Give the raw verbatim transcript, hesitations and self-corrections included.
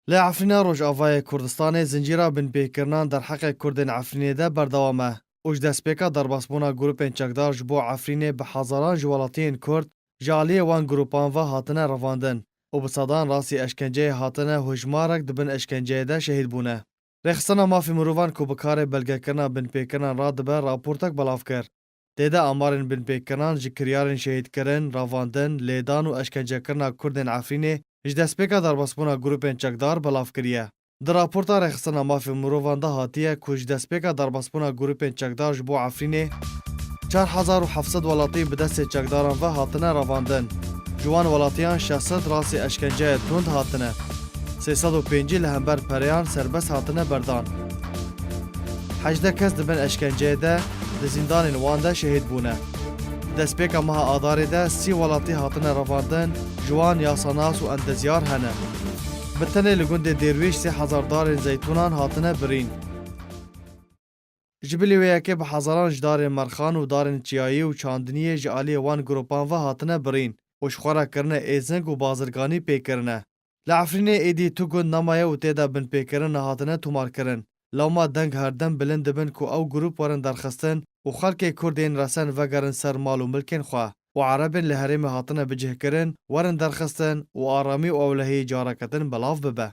Li Efrîna Rojavayê Kurdistanê zincîra binpêkirinan derheqê Kurdên Efrînê de berdewam e û ji destpêka derbasbûna grûpên çekdar ji bo Efrînê bi hezaran ji welatiyên Kurd ji aliyê wan grûpan ve hatine revandin û bi sedan rastî eşkenceyê hatine, hojmarek di bin eşkenceyê de şehîd bûne. Rêxistina Mafê Mirovan ku bi karê belgekirina binpêkirinan radibe, raportek belav kir. Tê de amarên binpêkirinan ji kiryarên şehîdkirin, revandin, lêdan û eşkencekirina Kurdên Efrînê ji destpêka derbasbûna grûpên çekdar belav kiriye. Di raporta Rêxistina Mafê Mirovan de hatiye ku ji destpêka derbasbûna grûpên çekdar ji bo Efrînê çar hezar û heft sed welatî bi destê çekdaran ve hatine revandin. Ji wan welatiyan şeş sed rastî eşkenceyê tund hatine. Sê sed û pêncî li hember pereyan serbest hatine berdan. Hejdeh kes di bin eşkenceyê de di zîndanên wan de şehîd bûne. Destpêka meha Adarê de sî welatî hatine revandin, ji wan yasanas û endezyar hene. Bi tenê li gundê Dêrwîş sê hezar darên zeytûnan hatine birîn. Ji bilî wê yekê bi hezaran ji darên merxan û darên çiyayî û çandiniyê ji aliyê wan grûpan ve hatine birîn û ji xwe re kirine êzing û bazirganî pê kirine. Li Efrînê êdî tu gund nemaye û tê de binpêkirin nehatine tomarkirin. Lewma deng herdem bilind dibin ku ew grûp werin derxistin û xelkê Kurd ên resen vegerin ser mal û milkên xwe û Erebên li herêmê hatine bicihkirin werin derxistin û aramî û ewlehiyê careke din belav bibe.